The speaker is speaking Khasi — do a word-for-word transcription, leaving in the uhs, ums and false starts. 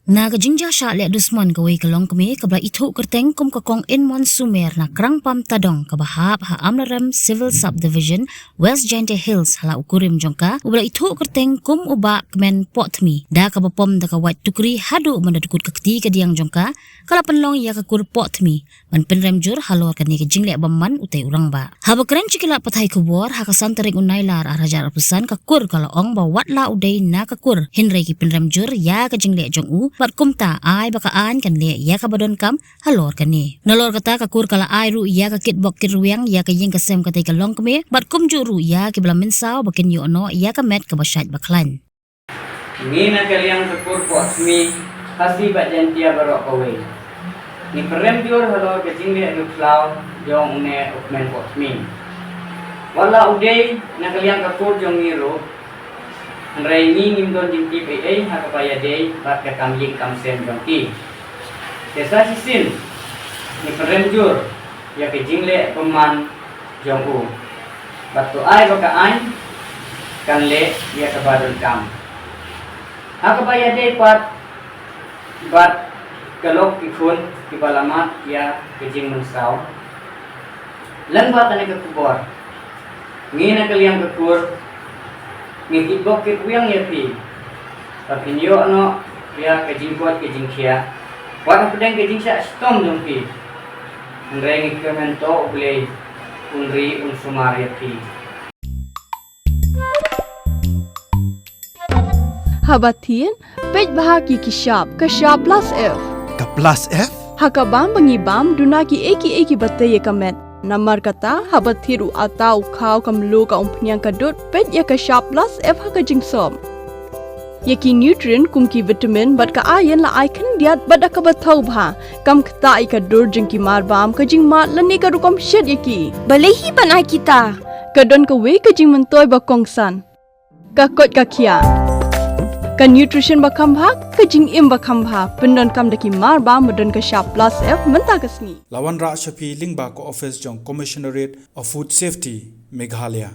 Na ka jingjia shah leh dusmon kawei ka longkmie kaba la ithuh kyrteng kum ka Kong Inmon Sumer na Krangpam Tadong kaba hap ha Amlarem Civil Subdivision, West Jaintia Hills, ha la u kurim jong ka uba la ithuh kyrteng kum u Bah Kmen Pohthmi, da kaba pom da ka wait tukri haduh ban da dkut ka kti ka diang jong ka, ka la pynlong ïa ka kur Pohthmi ban pynrem jur halor kane ka jingleh bymman, u tei u rangbah. Haba kren sha ki lad pathai khubor ha ka san tarik u Nailar ar hajar arphew san, ka kur ka la ong ba wat la u dei na ka kur, hynrei ki pynrem jur ïa ka jingleh jong u bad kumta ai ba ka aiñ kan leh ïa kaba donkam halor kane. Nalor kata, ka kur ka la ai ruh ïa ka kitbok kitrwiang ïa ka ïing ka sem katei ka longkmie bad kumjuh ruh ïa kiba la mynsaw ba kin ïoh noh ïa ka met kaba shait ba khlaiñ. Ngi na ka liang ka kur Pohthmi, Khasi bad Jaintia baroh kawei, ngi pynrem jur halor ka jingleh riewkhlaw jong une u Kmen Pohthmi. Wat la u dei na ka liang ka kur jong ngi ruh, hynrei ngi ngim don jingtip ei ei ha kaba ïadei bad ka kam ïing kam sem jong ki. Te sa shisien ngi pynrem jur ïa ka jingleh bymman jong u, bad to ai ba ka aiñ kan leh ïa kaba donkam. Ha kaba ïadei pat bad ka lok ki khun kiba la mad ïa ka jingmynsaw, lyngba kane ka khubor, ngi na ka liang ka kur ngi kitbok kitrwiang ïa phi ba phin ïoh noh ïa ka jingkoit ka jingkhiah wat hapdeng ka jingshah shitom jong phi. Hynrei ngi kyrmen to U Blei un ri un sumar ïa phi. Haba thied, peit bha ki ki shap, ka shap plus F. Ka plus F? Ha ka bam ba ngi bam, duna ki ei ki ei kiba tei ïa ka met. Namar kata, haba thied u atta, u khaw, ka mluh, ka umphniang, ka dud, peit ïa ka shap plus F ha ka jingsop. Ïa ki nutrient kum ki vitamin bad ka iron la ai khyndiat bad da kaba thaw bha, kam ktah ïa ka dur jong ki marbam, ka jingmad lane ka rukom shet ïa ki. Balei hi ban ai kita? Ka don kawei ka jingmyntoi ba kongsan. Ka koit ka khiah. Ka nutrition ba kham bha, ka jingim ba kham bha, pyndonkam da ki marbam ba don ka shap plus F mynta ka sngi. La wanrah sha phi lyngba ka office jong Commissionerate of Food Safety, Meghalaya.